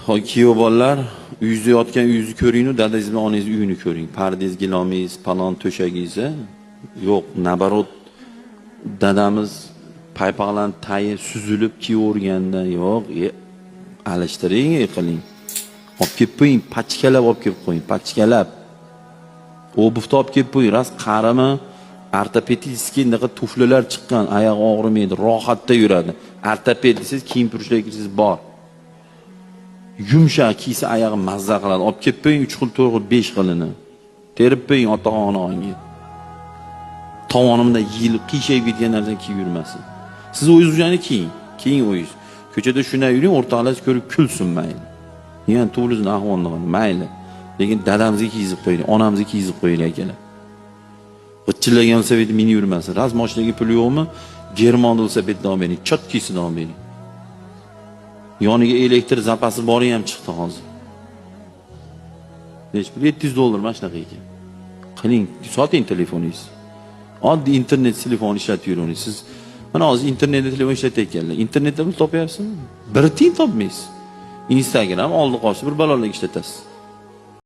Hoy kuyov bolalar, uyingizda yotgan uyingizni ko'ring-u, dadangiz bilan onangizni uyini ko'ring. Pardangiz, gilomingiz, palon to'shagingiz yo'q, наоборот, dadamiz paypaqlarni tayi suzilib kiyaverganda yo'q, alishtiring, qiling. Olib kelib qo'ying, pachkalab olib kelib qo'ying, pachkalab. Обувь ni olib kelib qo'ying, rost qarimi, ортопедический unaqa tuflilar chiqqan, oyog'i og'rimaydi, rohatda yuradi. Ortoped desangiz, kiyim turishlarga kirsangiz bor. Yumshoq kiysa oyog'i mazza qiladi. Olib kelib qo'ying 3 xil, 4 xil, 5 xilini. Terib qo'ying otaxononga. Tovonimda yeyilib, qiyshayib ketgan narsani kiyib yurmasin. Siz o'zingiz o'shani kiying, kiying o'zingiz. Ko'chada shunday yuring, o'rtoqlaringiz ko'rib kulsin mayli. Degan tuflisini ahvolini mayli. Lekin dadamizga kiygizib qo'ying, onamizga kiygizib qo'ying, akalar. G'ichillagan velosiped minib yurmasin. Rost mashinaga pul yo'qmi? German velosipedni olib bering, чёткий sini olib bering. Yoniga elektr zapasi bori ham chiqdi hozir. Nechi pul? 700 dollar mana shunaqa ekan. Qiling, soting telefoningizni. Oddiy internet telefon ishlatib yuravering. Siz mana hozir internetda telefon ishlatayotganlar. Internetda pul topyapsizmi? Bir tiyin topmaysiz. Instagram oldi qochdi bir balolarga ishlatasiz.